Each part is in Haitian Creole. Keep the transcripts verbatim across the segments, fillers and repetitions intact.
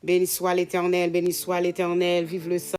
Béni soit l'Éternel, béni soit l'Éternel, vive le sang.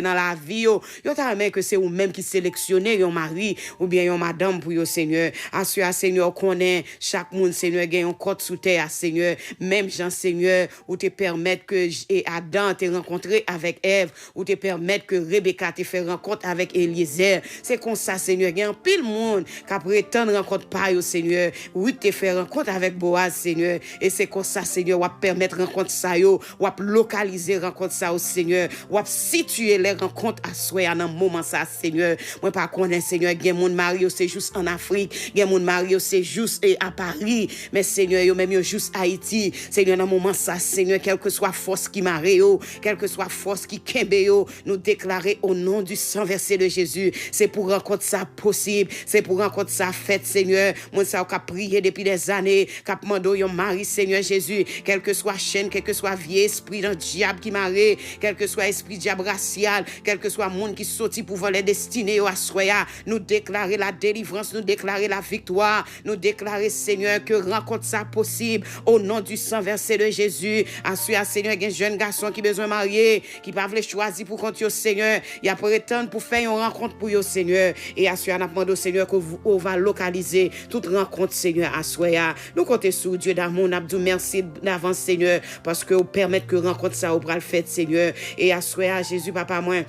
nan lavi yo. Yo ta renmen ke se ou menm ki seleksyone yon mari oubyen yon madanm pou yo, Senyè. Aswè a, Senyè, ou konnen chak moun, Senyè, gen yon kòt sou tè a, Senyè. Menm jan, Senyè, ou te pèmèt ke J-, e Adan te rankontre avèk Èv, ou te pèmèt ke Rebeka te fè rankont avèk Elyezè. Se konsa, Senyè, gen anpil moun k ap retann rankont pa yo, Senyè. Rit te fè rankont avèk Boaz, Senyè. E se konsa, Senyè, w ap pèmèt rankont sa yo, w ap lokalize rankont sa yo, Senyè. W ap sitiye lè rankont aswè a nan moman sa, Senyè. Mwen pa konnen, Senyè, gen moun mari yo se jous ann Afrik, gen moun mari yo se jous, e, a Pari, men, Senyè, yo menm yo jous Ayiti. Senyè, nan moman sa, Senyè, kèlkeswa fòs ki mare yo, kèlkeswa fòs ki kenbe yo, nou deklare, au nom du sang versé de Jésus, se pou rankont sa posib, se pou rankont sa fèt, Senyè. Moun sa yo k ap priye depi dèzane, k ap mande w yon mari, Senyè Jezi, kèlkeswa chèn, kèlkeswa vye espri nan dyab ki mare, kèlkeswa espri dyab rasyal, kèlkeswa moun ki soti pou vòlè destine yo aswè a, nou deklare la delivrans, nou deklare la viktwa, nou deklare, Senyè, ke rankont sa posib, au nom du sang versé de Jésus. Aswè a, Senyè, gen jèn gason ki bezwen marye, ki pa vle chwazi pou kont yo, Senyè. Y ap retann pou fè yon rankont pou yo, Senyè. E aswè a, n ap mande w, Senyè, ke w, ou va lokalize tout rankont, Senyè, aswè a. Nou konte sou w, Dye damou, n ap di w mèsi davans, Senyè, paske w pèmèt ke rankont sa yo pral fèt, Senyè. E aswè a, Jezi, Papa mwen,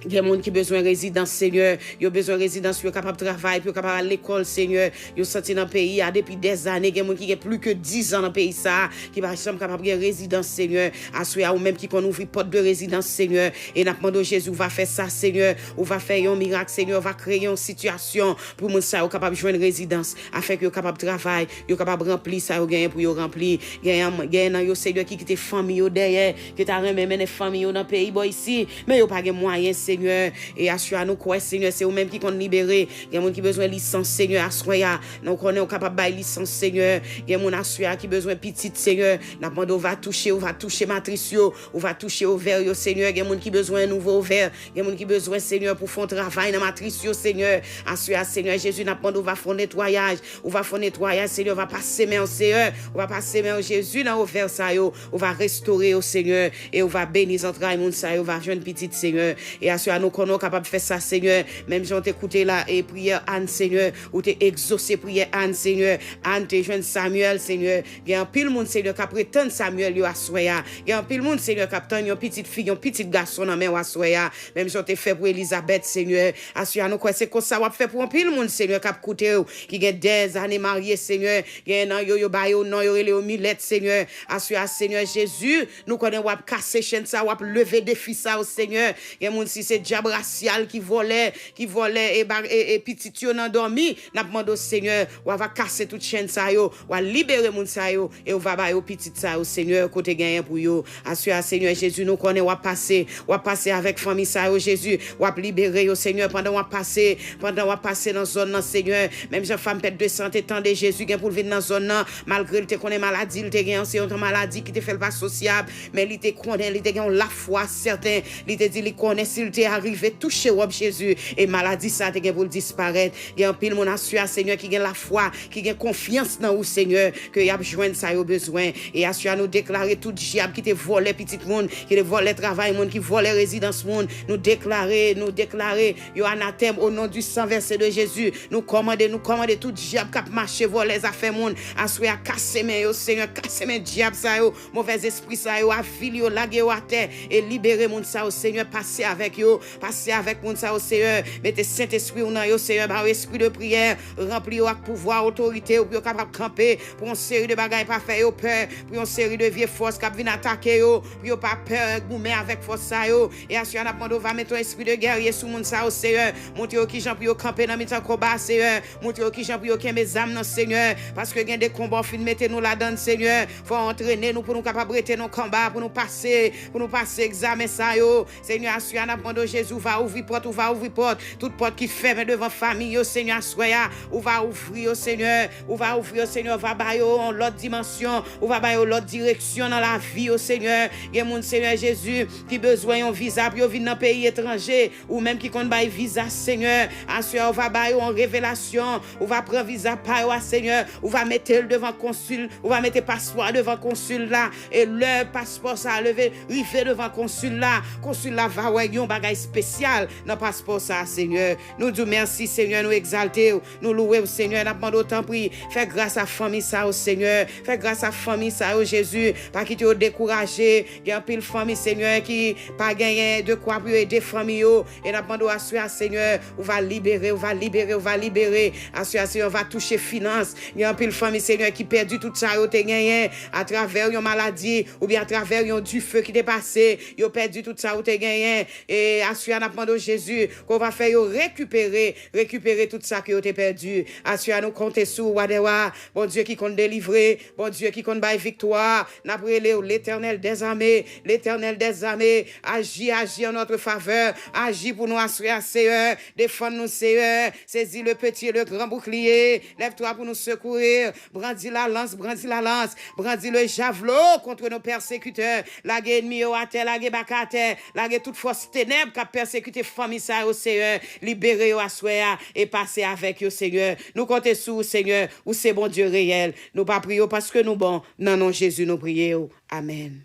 gen moun ki bezwen rezidans, Senyè. Yo bezwen rezidans pou yo kapab travay, pou yo kapab al lekòl, Senyè. Yo soti nan peyi a depi dèzane. Gen moun ki gen plis ke dizan nan peyi sa a, ki pa janm kapab gen rezidans, Senyè. Aswè a, ou menm ki konn ouvri pòt de rezidans, Senyè. E n ap mande w, Jezi, ou va fè sa, Senyè. Ou va fè yon mirak, Senyè. Ou va kreye yon sitiyasyon pou moun sa yo kapab jwenn rezidans, afin ke yo kapab travay, yo kapab ranpli sa yo genyen pou yo ranpli. Genyen, genyen nan yo, Senyè, ki kite fanmi yo dèyè, ki ta renmen mennen fanmi yo nan peyi bò isi, men yo pa gen mwayen, Senyè. E aswè a, nou kwè, Senyè, se ou menm ki konn libere. Gen moun ki bezwen lisans, Senyè, aswè a. Nou konnen ou kapab bay lisans, Senyè. Gen moun aswè a ki bezwen pitit, Senyè. N ap mande w va touche, ou va touche matris yo, ou va touche ovè yo, Senyè. Gen moun ki bezwen nouvo ovè. Gen moun ki bezwen, Senyè, pou fè yon travay nan matris yo, Senyè. Aswè a, Senyè Jezi, n ap mande w va fè yon netwayaj. Ou va fè yon netwayaj, Senyè. Ou va pase men w, Senyè. Ou va pase men w, Jezi, nan ovè sa yo. Ou va restore yo, Senyè. E ou va beni zantray moun sa yo, va jwenn pitit, Senyè. E aswè a, nou konnen w kapab fè sa, Senyè. Menm jan w te koute la, e priyè Ann, Senyè. Ou te egzose priyè Ann, Senyè. Ann te jwenn Samyèl, Senyè. Gen anpil moun, Senyè, k ap retann Samyèl yo aswè a. Gen anpil moun, Senyè, k ap tann yon pitit fi, yon pitit gason nan men w aswè a. Menm jan w te fè pou Elizabèt, Senyè. Aswè a, nou kwè se konsa w ap fè pou anpil moun, Senyè, k ap koute w, ki gen dèzane marye, Senyè. Gen nan yo, yo ba yo non, yo rele yo milèt, Senyè. Aswè a, Senyè Jezi, nou konnen w ap kase chèn sa, w ap leve defi sa yo, Senyè. Gen moun, si se dyab rasyal ki vòlè, ki vòlè e ba-, e, e pitit yo nan dòmi, n ap mande w, Senyè, w a va kase tout chèn sa yo, w a libere moun sa yo, e w va ba yo pitit sa yo, Senyè, kote genyen pou yo. Aswè a, Senyè Jezi, nou konnen w ap pase, w ap pase avèk fanmi sa yo, Jezi, w ap libere yo, Senyè, pandan w ap pase, pandan w ap pase nan zòn nan, Senyè. Menm jan fanm pèt de san te tande Jezi gen pou l vin nan zòn nan, malgre l te konnen maladi l te gen an, se yon maladi ki te fè l pa sosyab, men li te konnen, li te gen yon lafwa sèten, li te di li konnen si l te arive touche wòb Jezi, e maladi sa te gen pou l disparèt. Gen anpil moun aswè a, Senyè, ki gen lafwa, ki gen konfyans nan ou, Senyè, ke y ap jwenn sa yo bezwen. E aswè a, nou deklare tout dyab ki te vòlè pitit moun, ki te vòlè travay moun, ki vòlè rezidans moun, nou deklare, nou deklare yo anatèm au nom du sang versé de Jésus. Nou kòmande, nou kòmande tout dyab k ap mache vòlè zafè moun. Aswè a, kase men yo, Senyè, kase men dyab sa yo, movèzespri sa yo, avili yo, lage yo atè, e libere moun sa yo, Senyè, pase avèk yo, pase avèk moun sa yo, Senyè, mete Sentespri w nan yo, Senyè, ba yo espri de priyè, ranpli yo ak pouvwa, otorite w, pou yo kapab kanpe, pou yon seri de bagay pa fè yo pè, pou yon seri de vye fòs k ap vin atake yo, pou yo pa pè goumen avèk fòs sa yo. E aswè a, n ap mande w va mete yon espri de gèrye sou moun sa yo, Senyè. Montre yo kijan pou yo kanpe nan mitan konba, Senyè. Montre yo kijan pou yo kenbe zam nan, Senyè. Paske gen de konba w fin mete nou ladan l, Senyè. Fò w antrene nou pou nou kapab rete nan konba, pou nou pase, pou nou pase egzamen sa yo. Senyè, aswè a, n ap mande w, Jezi, ou va ouvri pòt, ou va ouvri pòt. Tout pòt ki fèmen devan fanmi yo, Senyè, aswè a, ou va ouvri yo, Senyè. Ou va ouvri yo, Senyè, ou va ba yo yon lòt dimansyon, ou va ba yo lòt direksyon nan lavi yo, Senyè. Gen moun, Senyè Jezi, ki bezwen yon viza pou yo vin nan peyi etranje, ou menm ki konn bay viza, Senyè. Aswè a, ou va ba yo yon revelasyon, ou va pran viza pa yo a, Senyè. Ou va mete l devan konsil, ou va mete paspò a devan konsil la. E lè paspò sa a leve, rive devan konsil la, konsil la va wè yon bagay bagay espesyal nan paspò sa a, Senyè. Nou di w mèsi, Senyè, nou egzalte w, nou louwe w, Senyè. N ap mande w, tanpri, fè gras a fanmi sa yo, Senyè. Fè gras a fanmi sa yo, Jezi. Pa kite yo dekouraje. Gen anpil fanmi, Senyè, ki pa genyen de kwa pou yo ede fanmi yo. E n ap mande w aswè a, Senyè, ou va libere, ou va libere, ou va libere. Aswè a, Senyè, ou va touche finans. Gen anpil fanmi, Senyè, ki pèdi tout sa yo te genyen atravè yon maladi oubyen atravè yon dife ki te pase. Yo pèdi tout sa yo te genyen. E aswè a, n ap mande w, Jezi, ke w va fè yo rekipere, rekipere tout sa ke yo te pèdi. Aswè a, nou konte sou ou, Wa dè wa, Bondye ki konn delivre, Bondye ki konn bay viktwa. N ap rele w, Letènèl dèzame, Letènèl dèzame, aji, aji an notre favè, aji pou nou aswè a, Seyè, defann nou, Seyè, sezi le petit et le grand bouclier, lève-toi pour nous secourir, brandis la lance, brandis la lance, brandis le javelot contre nos persécuteurs, lage ènmi yo atè, lage baka atè, lage tout fòs tenèb k ap pèsekite fanmi sa yo, Seyè, libere yo aswè a e pase avèk yo, Seyè. Nou konte sou ou, Seyè, ou se Bondye reyèl. Nou pa priye w paske nou bon, nan non Jezi nou priye w. Amèn.